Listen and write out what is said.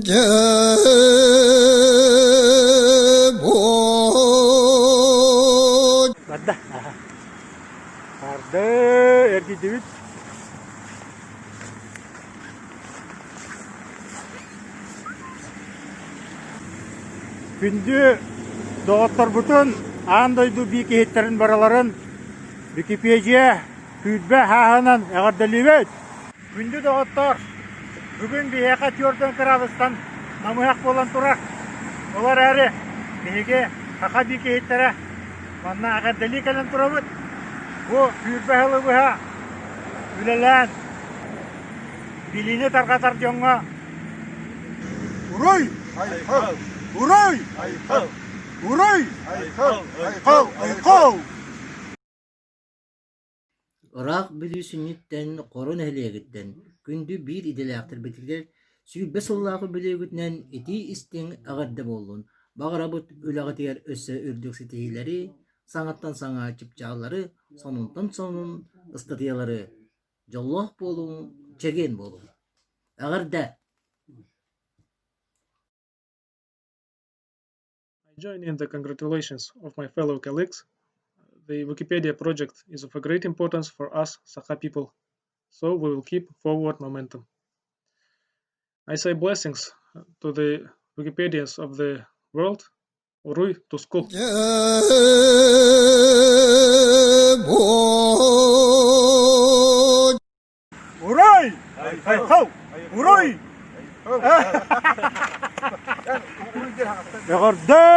Дьэ Барда. Барды эргийдибит. Күндү доҕотторбутун, аан дойду биикиһиттэрин барыларын Википедия күүрбэ хааһынан эҕэрдэлиибит! Күндү доҕоттоор, бүгүн биһиэхэ түөртэн кыраадыстан намыһах буолан турар. Ол эрээри биһиги саха биикиһиттэрэ манна эҕэрдэлии кэлэн турабыт. Бу күүрбэ сылы быһа үлэлээн билиини тарҕатар дьоҥҥо Уруй! Айхал! Уруй! Айхал! Уруй! Айхал! Айхал! Айхал! Ыраах Бүлүү сүнньүттэн Хоро нэһилиэгиттэн күндү биир идэлээхтэрбитигэр 20 сыллаах үбүлүөйгүтүнэн итии-истиҥ эҕэрдэ буоллун! Баҕарабыт үлэҕитигэр өссө үрдүк ситиһиилэри, саҥаттан саҥа чыпчааллары, сонунтан сонун ыстатыйалары! Дьоллоох буолуҥ, чэгиэн буолуҥ! Эҕэрдэ! I join in the congratulations of my fellow colleagues. The Wikipedia project is of a great importance for us Sakha people, so we will keep forward momentum. I say blessings to the Wikipedians of the world. Уруй туску! Дьэ Уруй! Айхал! Уруй! Эҕэрдэ!